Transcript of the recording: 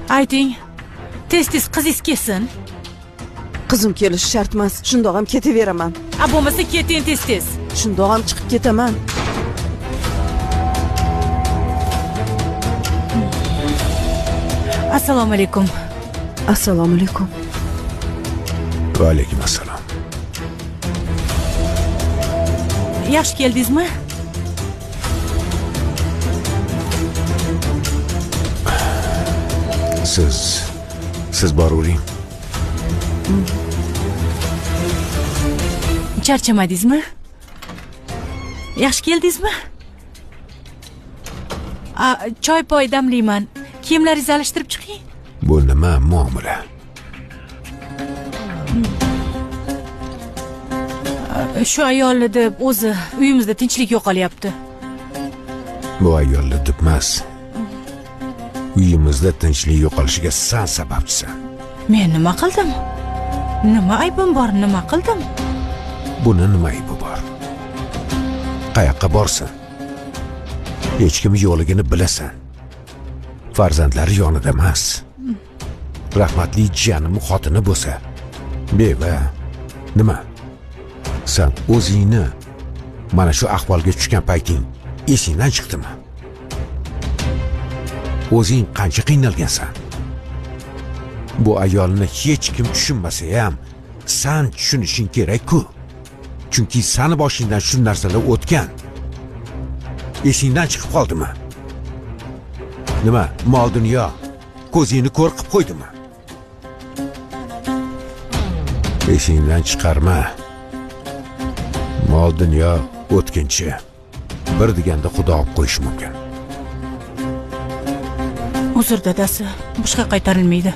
Ayting, tez-tez qizingiz kelsin. Qizim kelishi shart emas, shundoq ham ketaveraman. A bo'lmasa keting tez-tez. Shundoq ham chiqib ketaman. Assalomu alaykum. Assalomu alaykum. Va alaykum assalom. Yaxshi keldingizmi? Siz boravering. Charchamadingizmi? Yaxshi keldingizmi? Choy poy damlayman. Kiyimlaringizni alishtirib chiqing. Bu nima muomala? Shu ayolni deb o'zi uyimizda tinchlik yo'qolyapti. Bu ayolni deb emas. Uyimizda tinchlik yo'qolishiga san sababchisan. Men nima qildim? Nima aybim bor? Nima qildim? Buni nima aybi bor? Qayoqqa borsin? Hech kim yo'qligini bilasan. Farzandlari yonida emas. Rahmatli jiyanim xotini bo'lsa, beva. Nima? San o'zingni mana shu ahvolga tushgan payting esingdan chiqdimi? O'zing qancha qiynalgansan? Bu ayolni hech kim tushunmasa ham san tushunishing kerak-ku. Chunki sani boshingdan shu narsalar o'tgan. Esingdan chiqib qoldimi? Nima, mol dunyo ko'zingni ko'r qilib qo'ydimi? Esingdan chiqarma. Mol dunyo o'tkinchi. Bir deganda xudo olib qo'yishi mumkin. Uzr dadasi, boshqa qaytarilmaydi.